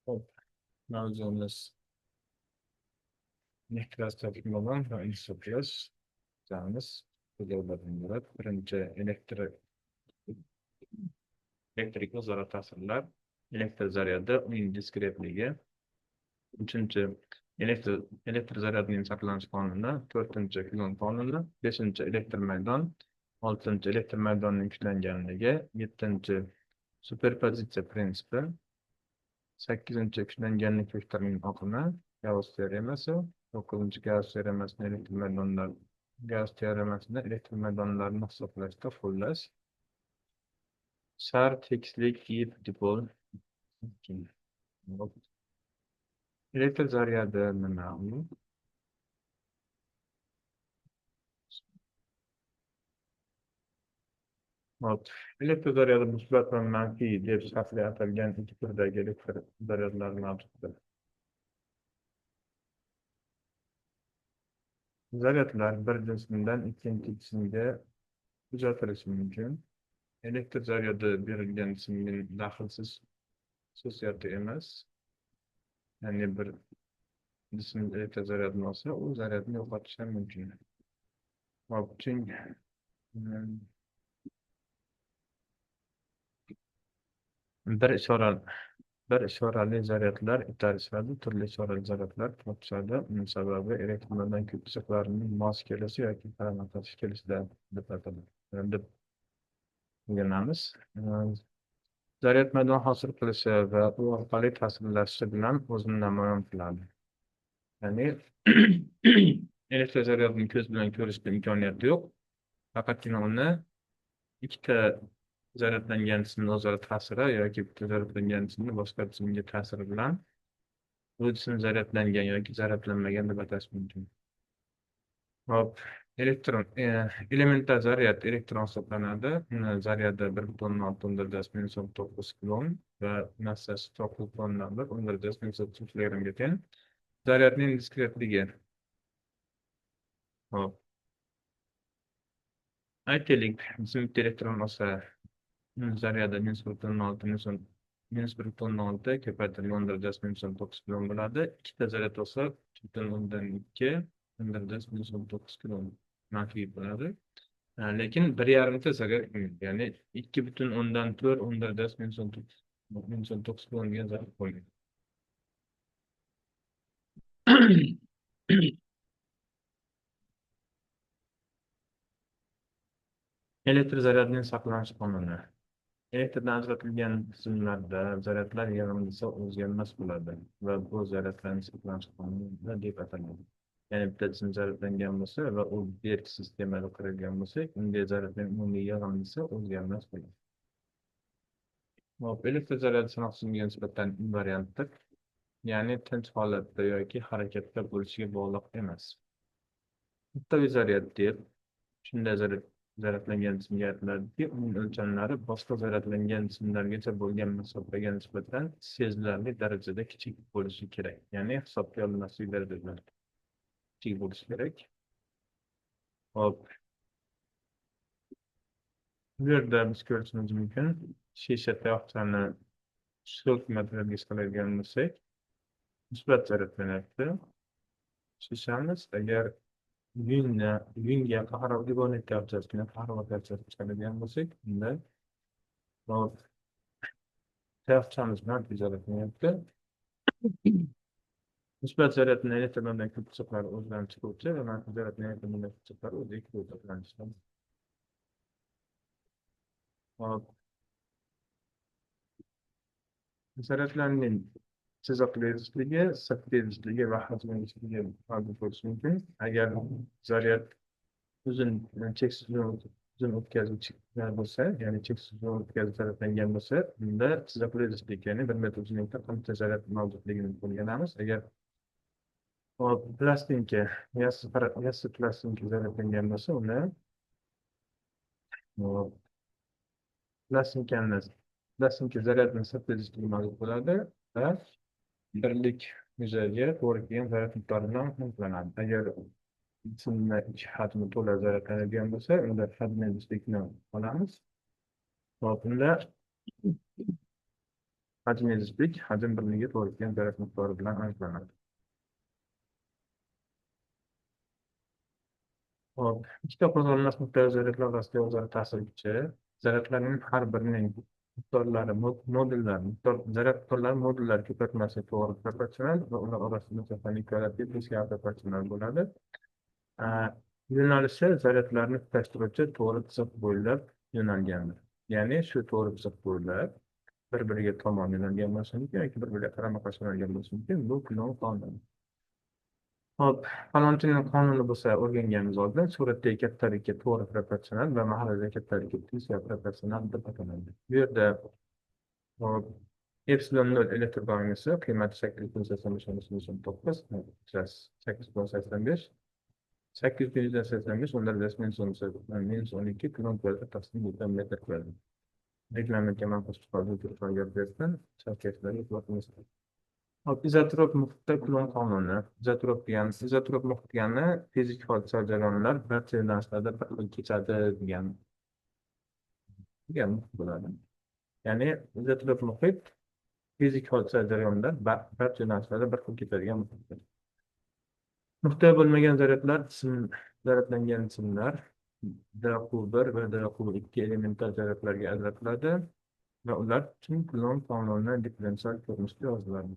Hop, mavzumiz elektr va insufyaz iborat. Birinchi elektrik o'zaro ta'sirlar, elektr zaryadi, uning diskretligi. Uchinchi elektr zaryadining saqlanish qonuni, to'rtinchi Kulon qonuni, beshinchi elektr maydon, oltinchi elektr maydonining kuchlanganligi, yettinchi superpozitsiya prinsipi, sakkizinchi kuchlanganlik vektorining oqimi, Gauss teoremasi, to'qqizinchi Gauss teoremasini elektr maydonlar Gauss teoremasini elektr maydonlarini hisoblashda qo'llash, shar tekislik ip dipol. Elektr zaryadi nima u? Hop, elektr zaryadi musbat va manfiy deb shartli atalgan ikki turdagi elektr zaryadlari mavjuddir. Zaryadlar bir jismdan ikkinchi jismga uzatilishi mumkin. Elektr zaryadi berilgan jismga daxlsiz xususiyati emas. Ya'ni bir jism elektr zaryadini olsa, u zaryadni yo'qotishi ham mumkin. Hop, chunki bir ishorali zaryadlar itarishadi, turli ishorali zaryadlar tortishadi. Uning sababi elektr maydon chiziqlarining mos kelishi yoki qarama-qarshi kelishida deb ataladi. Deb o'rganamiz. Zaryad maydon hosil qilishi va u orqali ta'sirlashishi bilan o'zini namoyon qiladi. Ya'ni elektr zaryadini ko'z bilan ko'rishga imkoniyati yo'q. Faqatgina uni ikkita zaryadlangan jismning o'zaro ta'siri yoki bitta zaryadlangan jismning boshqa jismga ta'siri bilan bu jism zaryadlangan yoki zaryadlanmagan deb atash mumkin. Hop, elektron elementar zaryad elektron hisoblanadi. Uni zaryadi 1,6 darajasi minus 19 kulon va massasi 9,1 darajasi minus 30 kilogrammga teng. Zaryadning diskretligi. Hop. Aytaylik, jism bitta elektron olsa, zaryadi minus 1,6 minus 1,6 ko'paytirilgan 10 darajasi minus 19 kulon bo'ladi. Ikkita zaryad olsa, 3,2 darajasi minus 19 kulon manfiy bo'ladi. Lekin 1,5 ta zaryad, ya'ni 2,4 10 darajasi minus 19 kulon degan zaryad bo'lgan. Elektr zaryadining saqlanish qonuni. Elektrdan ajratilgan jismlarda zaryadlar yig'indisi o'zgarmas bo'ladi va bu zaryadlarning saqlanish qonuni deb ataladi. Ya'ni bitta jism zaryadlangan bo'lsa va u berk sistemada qirilgan bo'lsa, unday zaryadning umumiy yig'indisi o'zgarmas bo'ladi. Hop, elektr zaryadi sanoq jismga nisbatan invariantdir. Ya'ni tinch holatda yoki harakatda bo'lishiga bog'liq emas. Nuqtaviy zaryad deb shunday zaryadlangan jismga aytiladiki, uning o'lchamlari boshqa zaryadlangan jismlargacha bo'lgan masofaga nisbatan sezilarli darajada kichik bo'lishi kerak. Ya'ni hisobga olinmaslik darajada kichik bo'lishi kerak. Hop. Bu yerda biz ko'rishimiz mumkin, shisha tayoqchani shilk materialga ishlaydigan bo'lsak, musbat zaryadlanyapti. Shishamiz agar yunga limonit tayoqchasini qahrava tayoqchasini chiqaradigan bo'lsak, unda tayoqchamiz manfiy zaryadlanyapti. Musbat zaryadni elektr maydon ko'p chiziqlari o'zidan chiquvchi va manfiy zaryadni elektr maydon chiziqlari o'ziga kiruvchi bilan ishlaydi. Hop. Zaryadlarning chiziqli zichligi, sirtqi zichligi va hajmiy zichligi mavjud bo'lishi mumkin. Agar zaryad uzun cheksiz uzun o'tkazuvchi bo'lsa, ya'ni cheksiz uzun o'tkazuvchi zaryadlangan bo'lsa, unda chiziqli zichlik, ya'ni 1 metr uzunlikda qancha zaryad mavjudligini o'rganamiz. Agar plastinka, yassi plastinka zaryadlangan bo'lsa, uni plastinka zaryadning sirtqi zichligi mavjud bo'ladi va Birlik yuzaga to'g'ri kelgan zaryad miqdori bilan aniqlanadi. Agar jismni ichki hajmi to'la zaryadlanadigan bo'lsa, unda hajmiy zichligi olamiz. Hop, unda hajmiy zichlik hajm birligiga to'g'ri kelgan zaryad miqdori bilan aniqlanadi. Hop, ikkita qo'zg'almas nuqtai zaryadlar orasida o'zaro ta'sir kuchi, zaryadlarning har birining miqdorlari modullar, miqdor zaryad miqdorlari modullar ko'paytmasi to'g'ri proporsional va ular orasida masofaning kvadrati teskari proporsional bo'ladi. Yo'nalishi zaryadlarni tutashtiruvchi to'g'ri chiziq bo'ylab yo'nalgandir. Ya'ni shu to'g'ri chiziq bo'ylab bir-biriga tomon yo'nalgan bo'lishi mumkin yoki bir-biriga qarama-qarshi yo'nalgan bo'lishi mumkin. Bu Kulon qonuni. Hop, falonchining qonuni bo'lsa o'rganganimiz oldin suratdagi kattalikka to'g'ri proporsional va mahallada kattalikka teskari proporsional deb ataladi. Bu yerda hop, epsilon 0 elektr bangisi qiymati 8,85 8,85 8,85 minus 12 kulon kvadrat taqsim newton metr kvadrat. Reglamentga manqus chiqarib sarkashlarga e'tibor qilmasdan. Hop, izotrop muhitda Kulon qonuni. Izotrop degani, izotrop muhit degani fizik hodisa jarayonlar barcha yo'nalishlarda bir xil kechadi degan muhit bo'ladi. Ya'ni izotrop muhit fizik hodisa jarayonlar barcha yo'nalishlarda bir xil ketadigan muhitdir. Nuqta bo'lmagan zaryadlar zaryadlangan jismlar DQ1 va DQ2 elementar zaryadlarga ajratiladi va ular uchun Kulon qonuni differensial ko'rinishda yoziladi.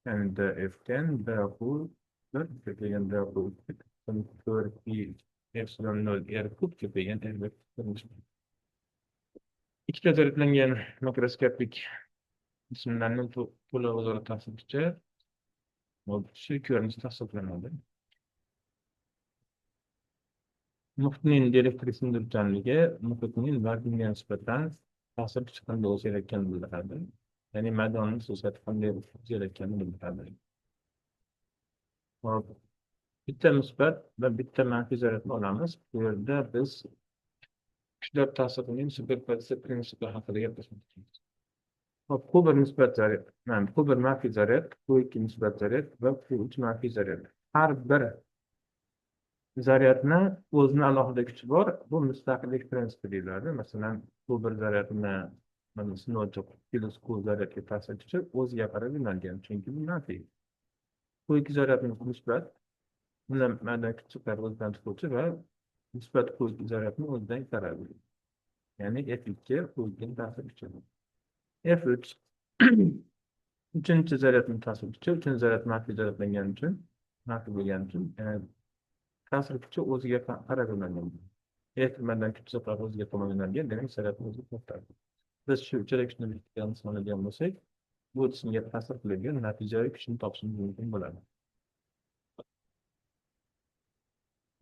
Ya'ni DF-dan DQ1 ko'paygan DQ2 4 pi epsilon 0 R kub ko'paygan R ko'rinishda. Ikkita zaryadlangan makroskopik jismlarning to'la o'zaro ta'sir kuchi shu ko'rinishda hisoblanadi. Muhitning dielektrik sindiruvchanligi muhitning vakuumga nisbatan ta'sir kuchi qanday o'zgarayotganini bildiradi. Ya'ni maydonning xususiyati qanday o'zgarayotganini bildiradi. Hop, bitta musbat va bitta manfiy zaryadni olamiz. Bu yerda biz kuchlar ta'sirining superpozitsiya prinsipi haqida gaplashmoqchimiz. Hop, Q1 musbat zaryad, Q1 manfiy zaryad, Q2 musbat zaryad va Q3 manfiy zaryad. Har bir zaryadni o'zini alohida kuchi bor. Bu mustaqillik prinsipi deyiladi. Masalan, Q1 zaryadni sinovchi plus Q zaryadga ta'sir kuchi o'ziga qarab yo'nalgan, chunki bu manfiy. Q2 zaryadni musbat, undan maydon kuchlar o'zidan chiquvchi va musbat Q2 zaryadni o'zidan chiqaradi. Ya'ni F2 Q2 ta'sir kuchi. F3 uchinchi zaryadning ta'sir kuchi, uchinchi zaryad manfiy zaryadlangani uchun, manfiy bo'lgani uchun ta'sir kuchi o'ziga qarab yo'nalgan. Elektr maydon kuchi o'ziga tomon yo'nalgan, demak zaryadni o'ziga tortadi. Biz shu uchala kuchni biriktirgan oladigan bo'lsak, bu jismga ta'sir qiladigan natijaviy kuchni topishimiz mumkin bo'ladi.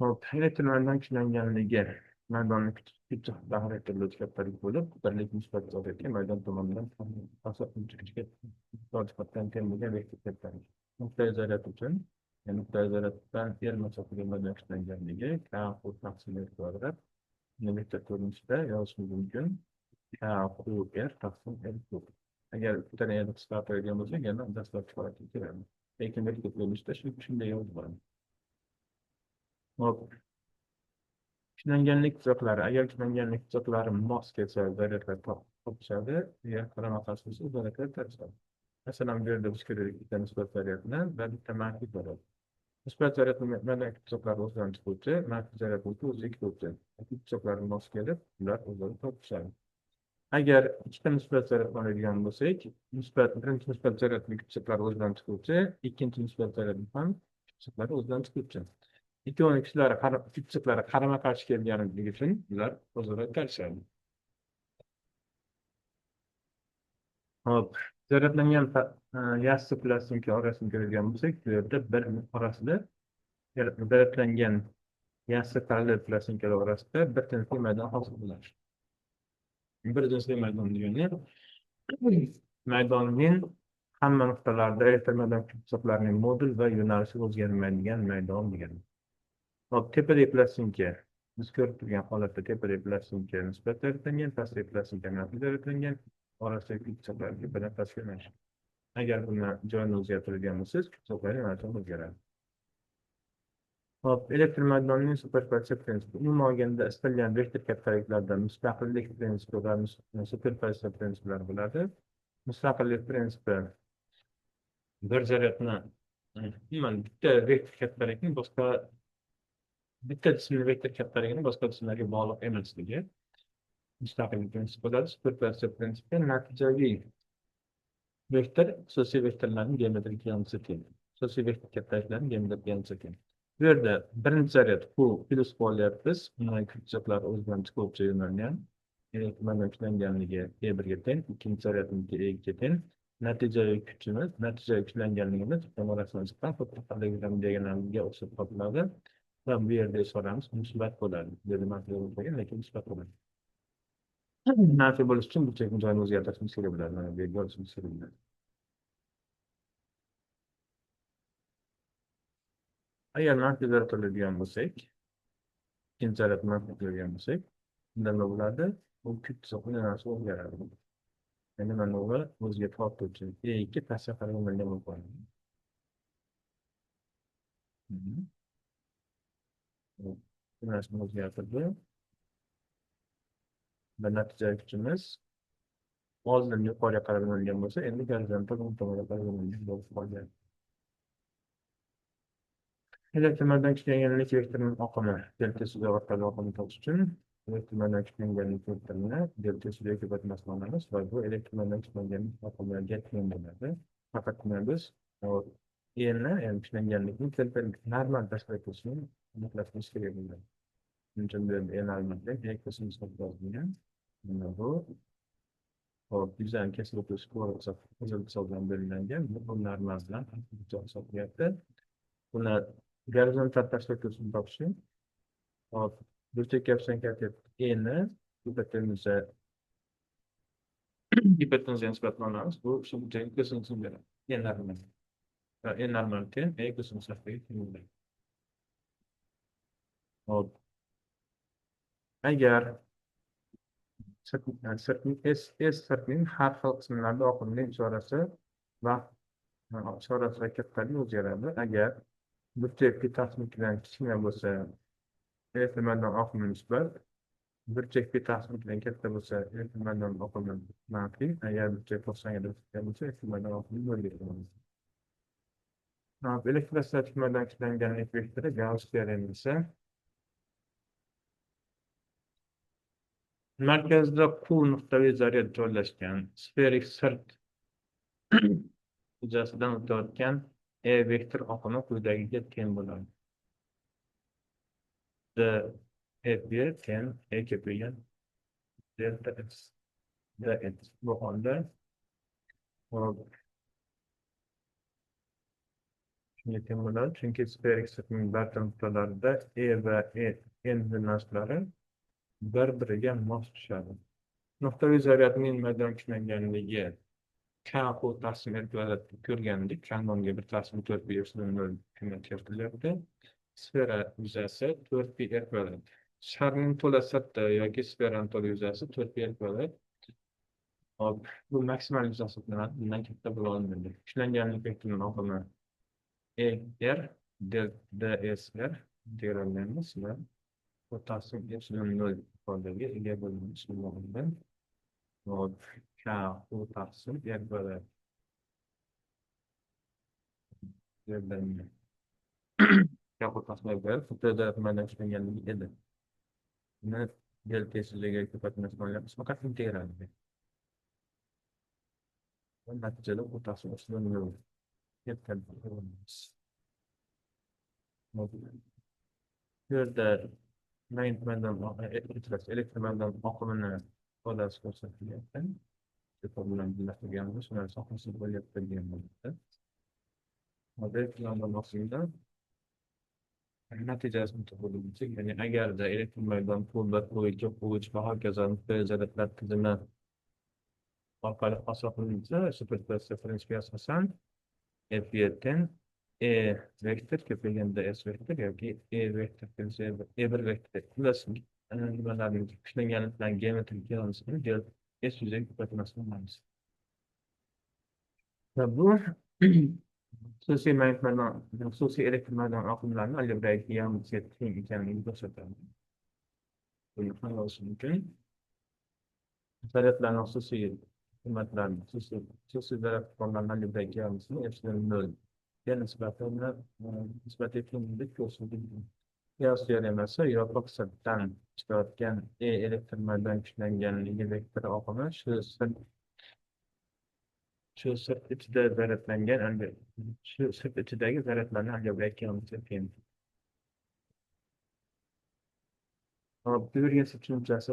Hop, elektr maydon kuchlanganligi maydonni kuchi xarakterli kattalik bo'lib, birlik musbat zaryadga maydon tomonidan ta'sir qiluvchi kuchga jihatdan teng bo'lgan vektor kattalik. Nuqtai zaryad uchun, ya'ni nuqtai zaryaddan R masofaga maydon kuchlanganligi K Q taqsim R kvadrat vektor ko'rinishida yozishimiz mumkin. K Q R taqsim R kub. Agar bittani R qisqartiradigan bo'lsak, yana dastlabki holatga keladi. Lekin vektor ko'rinishda shunday yoziladi. Hop. Kuchlanganlik chiziqlari, agar kuchlanganlik chiziqlari mos kelsa, zaryadlar topishadi, agar qarama-qarshi bo'lsa, zaryadlar topishadi. Masalan, bu yerda biz ko'raylik bitta musbat zaryadni va bitta manfiy zaryad. Musbat zaryadni maydon chiziqlari o'zidan chiquvchi, manfiy zaryad bo'lsa o'ziga kiruvchi. Chiziqlari mos kelib, ular o'zaro topishadi. Agar ikkita musbat zaryad oladigan bo'lsak, birinchi musbat zaryadning chiziqlari o'zidan chiquvchi, ikkinchi musbat zaryadning ham chiziqlari o'zidan chiquvchi. Ikkovining chiziqlari qarama-qarshi kelganligi uchun ular o'zaro tartishadi. Hop, zaryadlangan yassi plastinka orasini ko'radigan bo'lsak, bu yerda bir orasida zaryadlangan yassi parallel plastinkalar orasida bir jinsli maydon hosil bo'ladi. Bir jinsli maydon degani maydonning hamma nuqtalarida elektr maydon chiziqlarining modul va yo'nalishi o'zgarmaydigan maydon degani. Hop, tepadagi plastinka biz ko'rib turgan holatda tepadagi plastinka musbat zaryadlangan, pastdagi plastinka manfiy zaryadlangan, orasidagi chiziqlar tepadan pastga yo'nalishgan. Agar buni joyini o'zgartiradigan bo'lsangiz, kuch chiziqlari yo'nalishini o'zgaradi. Hop, elektr maydonining superpozitsiya prinsipi. Umuman olganda istalgan vektor kattaliklardan mustaqillik prinsipi va superpozitsiya prinsiplari bo'ladi. Mustaqillik prinsipi bir zaryadni, umuman bitta vektor kattalikni boshqa bitta jismning vektor kattaligini boshqa jismlarga bog'liq emasligi mustaqillik prinsipi bo'ladi. Superpozitsiya prinsipi natijaviy vektor xususiy vektorlarning geometrik yo'nalishi teng. Xususiy vektor kattaliklarning geometrik yo'nalishi teng. Bu yerda birinchi zaryad Q plyus olyapmiz. Undan kuch chiziqlari o'zidan chiquvchi yo'nalgan. Elektr maydon kuchlanganligi E1 ga teng, ikkinchi zaryadniki E2 ga teng. Natijaviy kuchimiz, natijaviy kuchlanganligimiz orasidan chiqqan parallelogram diagonaliga o'xshab topiladi. Va bu yerda ishoramiz musbat bo'ladi. Bu yerda manfiy bo'lmagan, lekin musbat bo'ladi. Manfiy bo'lishi uchun burchakning joyini o'zgartirishimiz kerak bo'ladi. Mana bu yerga olishimiz kerak bo'ladi. Agar manfiy zaryad oladigan bo'lsak, ikkinchi zaryad manfiy oladigan bo'lsak, unda nima bo'ladi? Bu kuch chiziqning yo'nalishi o'zgaradi. Ya'ni mana bu o'ziga tortuvchi E2 pastga qarab yo'nalgan bo'lib qoladi. Yo'nalishni o'zgartirdi. Va natija kuchimiz oldin yuqoriga qarab yo'nalgan bo'lsa, endi gorizontal o'ng tomonga qarab yo'nalgan bo'lib qolgan. Elektr maydon kuchlanganlik vektorining oqimi delta S orqali oqimni topish uchun elektr maydon kuchlanganlik vektorini delta S ko'paytirmasini olamiz va bu elektr maydon kuchlanganlik oqimiga teng bo'ladi. Faqatgina biz E ni, ya'ni kuchlanganlikni delta normal tashlab aniqlashimiz kerak bo'ladi. Shuning uchun bu yerda E normal bilan E kosinus yozilgan. Mana bu hop, yuzani kesib o'tish qizil hisob bilan belgilangan. Bu normal bilan hisoblayapti. Buni gorizontal tashlab o'tishni topish uchun hop, burchak koeffitsienti katet E ni gipotenuzaga nisbatan olamiz. Bu shu burchakning kosinusini beradi. E normal. Va E normal teng E kosinus ga teng bo'ladi. Hop. Agar S sirtning har xil qismlarida oqimning ishorasi va ishorasi va kattaligi o'zgaradi. Agar burchak P taqsim ikkidan kichkina bo'lsa, elektr maydon oqimi musbat, burchak P taqsim ikkidan katta bo'lsa, elektr maydon oqimi manfiy, agar burchak to'qsonga darajada bo'lsa, elektr maydon oqimi nolga teng bo'ladi. Elektrostatik maydon kuchlanganlik vektori Gauss teoremasi. Markazda Q nuqtaviy zaryad joylashgan sferik sirt yuzasidan o'tayotgan E vektor oqimi quyidagiga teng bo'ladi. D E B teng E ko'paygan delta S D S. Bu holda hop, shunga teng bo'ladi, chunki sferik sirtning barcha nuqtalarida E va E N yo'nalishlari bir-biriga mos tushadi. Nuqtaviy zaryadning maydon kuchlanganligi K Q taqsim R kvadrat ko'rgandik. K nomga bir taqsim to'rt pi epsilon nol keltirilyapti. Sfera yuzasi to'rt pi R kvadrat. Sharning to'la sirti yoki sferaning to'la yuzasi to'rt pi R kvadrat. Hop, bu maksimal yuzasi hisoblanadi. Bundan katta bo'la olmaydi. Kuchlanganlik vektorining oqimi E R del D S R integrallaymiz va bu taqsim epsilon nol ifodaga ega bo'lamiz. Hop, K Q taqsim R kvadrat. K Q taqsim R kvadrat xuddi maydon kuchlanganligi edi. Buni delta S ga ko'paytirmasini olyapmiz, faqat integralga. Va natijada u taqsim epsilon nol yetkazamiz. Bu yerda magnit maydon elektr maydon oqimini ifodasi ko'rsatilyapti. Shu bilan birlashtirganmiz, shuni hosil bo'lyapti degan bo'ladi. Elektr maydon oqimida natijasini topilguncha, ya'ni agarda elektr maydon Q1, Q2, Q3 va hokazo nuqtai zaryadlar tizimi orqali hosil qilinsa, superpozitsiya prinsipiga asosan F teng E vektor ko'payganda S vektor yoki E vektor plyus E1 vektor. Xullas, nimalarning kuchlanganlik bilan geometrik yo'nalishini S yuzaga ko'paytirmasini olamiz. Va bu xususiy magnit maydon, xususiy elektr maydon oqimlarini algebraik geometriya teng ekanligini ko'rsatadi. Buni ham yozish mumkin. Zaryadlarning xususiy qiymatlarini, xususiy zaryad formalarini algebraik geometrisini epsilon 0 ga nisbatiy tenglik ko'rsatadi. Gauss teoremasi yopiq sirtdan chiqayotgan E elektr maydon kuchlanganligi vektor oqimi shu sirt ichida zaryadlangan, shu sirt ichidagi zaryadlarni algebraik geometriya teng. Hop, divergensiya tushunchasi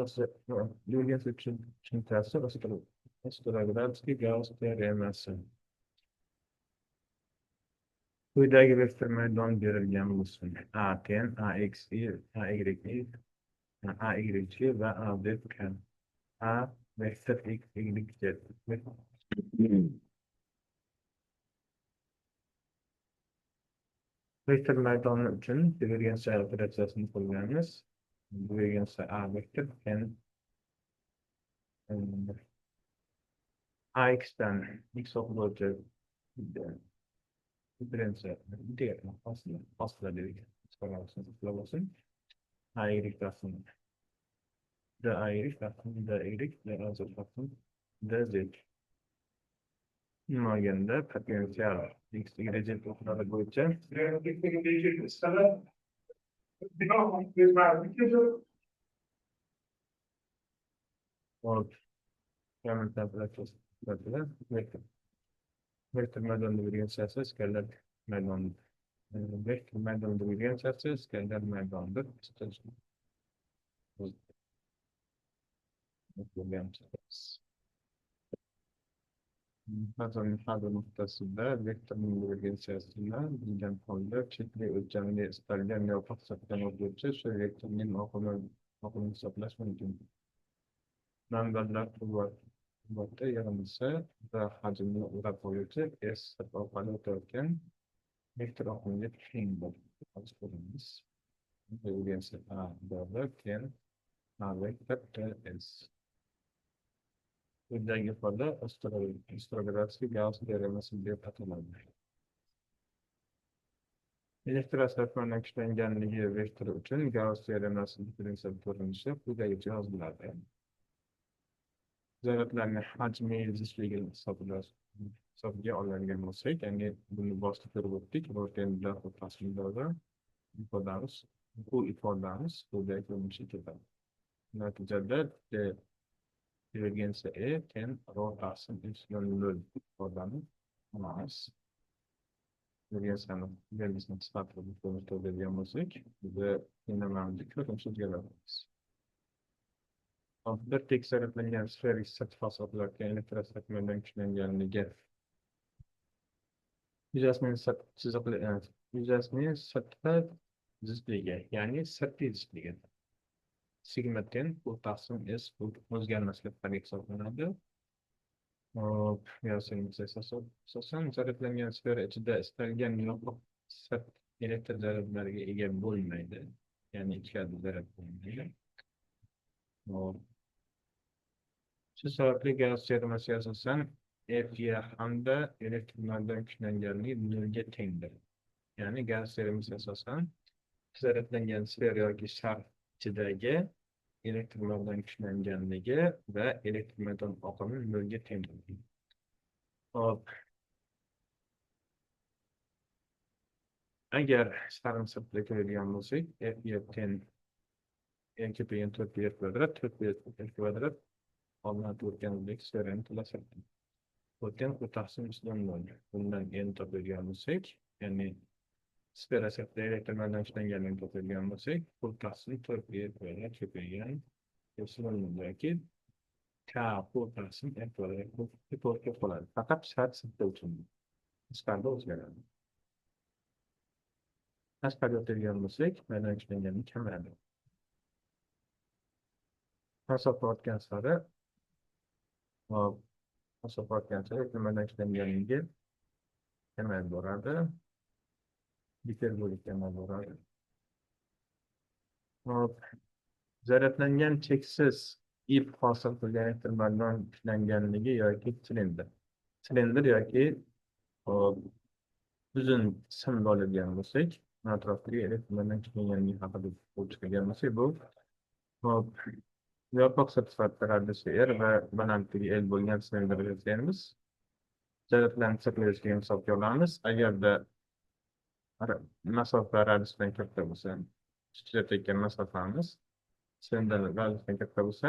Ostrogradsky Gauss teoremasi. Quyidagi vektor maydon berilgan bo'lsin. A ten, AXI, AYI, AYC va AZK. A vektor X, Y, Z. Vektor maydoni uchun divergensiya operatsiyasini qo'llaymiz. Divergensiya A vektor ten AX dan X o'qi bo'yicha differensiya aslida dedik. Olsin. AY taqsim DAY taqsim DY DAZ taqsim DZ. Nima olganda potensial X, Y, Z o'qlari bo'yicha hop, vektor maydon divergensiyasi skalar maydon, vektor maydon divergensiyasi skalar maydondir. Hozir nuqtasida vektorning divergensiyasini bilgan holda chetli o'lchamli istalgan yopiq sirtdan o'tuvchi shu vektorning oqimini hisoblash mumkin. Manbalar quvvati yig'indisi va hajmni o'rab oluvchi S sirt orqali o'tayotgan vektor oqimiga tengdir. Hozir ko'ramiz. Divergensiya A bor teng A vektor T S. Quyidagi ifoda Ostrogradsky Gauss teoremasi deb ataladi. Elektr kuchlanganligi vektori uchun Gauss teoremasi differensial ko'rinishi quyidagicha yoziladi. Zaryadlarning hajmi zichligini hisobga oladigan bo'lsak, ya'ni buni boshida ko'rib o'tdik, ifodamiz, bu ifodamiz quyidagi ko'rinishga keladi. Natijada divergensiya E teng rho taqsim epsilon 0 ifodani olamiz. Divergensiyani belgisini qisqartirib ko'rinishda bergan bo'lsak, biza tenglamamizni ko'rinishi o'zgartiramiz. Bir tekis zaryadlangan sferik sirt hosil qilayotgan elektrosatmadan kuchlanganligi yuzasining sirt chiziqli yuzasining sirtqi zichligi, ya'ni sirtqi zichligi sigma ten u taqsim S bu o'zgarmaslik hisoblanadi. Hop, asosan zaryadlangan sfera ichida istalgan yopiq sirt elektr zaryadlariga ega bo'lmaydi, ya'ni ichkarida zaryad bo'lmaydi. Hop. Shu sababli Gauss teoremasiga asosan F Y hamda elektr maydon kuchlanganligi nolga tengdir. Ya'ni Gauss teoremasiga asosan zaryadlangan sfera yoki shar ichidagi elektr maydon kuchlanganligi va elektr maydon oqimi nolga tengdir. Hop. Agar sharni sirtida ko'radigan bo'lsak, F Y teng n ko'paygan 4 r kvadrat, 4 r kvadrat oldin aytib o'tganimizdek sferani to'la sirti. O'tgan u taqsim epsilon nol. Bundan n topadigan bo'lsak, ya'ni sfera sirtida elektr maydon kuchlanganligini topadigan bo'lsak, u taqsim 4 r kvadrat ko'paygan epsilon nol yoki k u taqsim r kvadrat to'g'ri kelib qoladi. Faqat shart sirtda uchun. Tashqarida o'zgaradi. Tashqarida o'tadigan bo'lsak, maydon kuchlanganligi kamayadi. Masofa ortgan sari masofa ortgan sari kuchlanganligi kamayib boradi. Giperbolik kamayib boradi. Hop. Zaryadlangan cheksiz ip hosil qilgan elektr maydon kuchlanganligi yoki silindr. Silindr yoki Hop, uzun simni oladigan bo'lsak, atrofdagi elektr maydon kuchlanganligi haqida chiqargan bo'lsak, bu hop, yopiq sifatida radiusi R va balandligi L bo'lgan silindr yasaymiz. Zaryadlarni sirtlashiga hisobga olamiz. Agarda masofa radiusdan katta bo'lsa, tutayotgan masofamiz silindr radiusdan katta bo'lsa,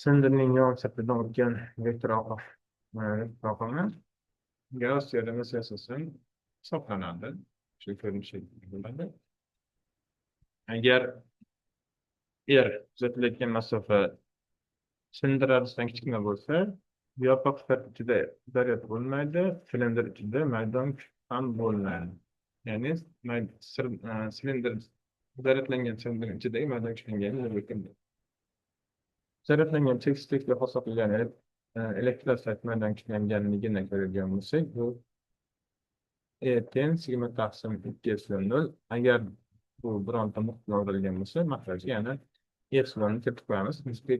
silindrning yon sirtidan o'tgan vektor oqimi Gauss teoremasi asosan hisoblanadi. Shu ko'rinishi bo'ladi. Agar R kuzatilayotgan masofa silindr radiusidan kichkina bo'lsa, yopiq sirt ichida zaryad bo'lmaydi, silindr ichida maydon ham bo'lmaydi. Ya'ni silindr zaryadlangan silindr ichidagi maydon kuchlangan. Zaryadlangan cheksizlikda hosil qilgan elektrostatik maydon kuchlanganligini ko'radigan bo'lsak, bu E teng sigma taqsim 2 epsilon 0. Agar bu bironta muhit bilan o'ralgan bo'lsa, mahrajga yana epsilonni kiritib qo'yamiz. Nisbiy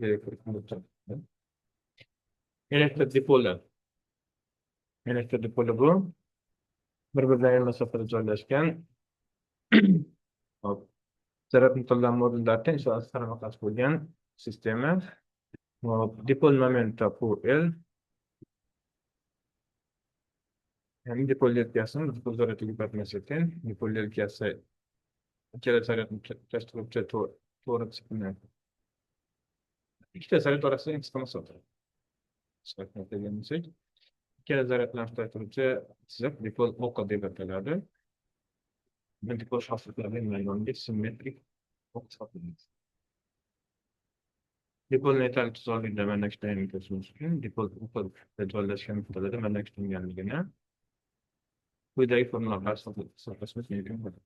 elektr dipoli. Elektr dipoli bu bir-biridan ayrim masofada joylashgan hop, zaryad nuqtalari modullaridan ishorasi qarama-qarshi bo'lgan sistema. Hop, dipol momenti QL, ya'ni dipol yelkasini dipol zaryadiga ko'paytirmasi teng. Dipol yelkasi ikkala zaryadni tutashtiruvchi to'g'ri chiqimli. Ikkita zaryad orasida eng qisqa masofa. Degan bo'lsak, ikkala zaryadlarni tutashtiruvchi chiziq dipol o'qi deb ataladi. Dipol xossiyatlarining maydoniga simmetrik o'q hisoblanadi. Dipol neytral tuzonlikda maydon kuchlanganligini ko'rish mumkin. Dipol o'qida joylashgan nuqtalarda maydon kuchlanganligini quyidagi formula orqali hisoblashimiz mumkin bo'ladi.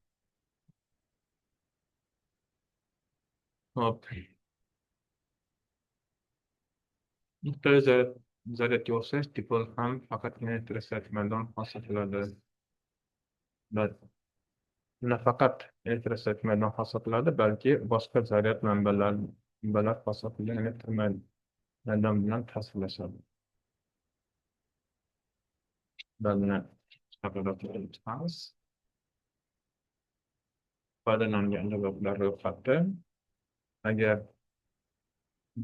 Hop. Nuqtali zaryadga o'xshash dipol ham faqatgina elektrostatik maydon hosil qiladi. Nafaqat elektrostatik maydon hosil qiladi, balki boshqa zaryad manbalar hosil qilgan elektr maydon bilan ta'sirlashadi. Buni chiqamiz. Foydalangan adabiyotlar ro'yxati. Agar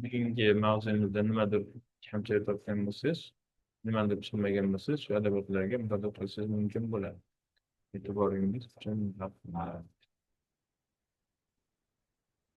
bugungi mavzumizda nimadir kamchilik topgan bo'lsangiz, nimadir tushunmagan bo'lsangiz, shu adabiyotlarga murojaat qilishingiz mumkin bo'ladi. E'tiboringiz uchun rahmat.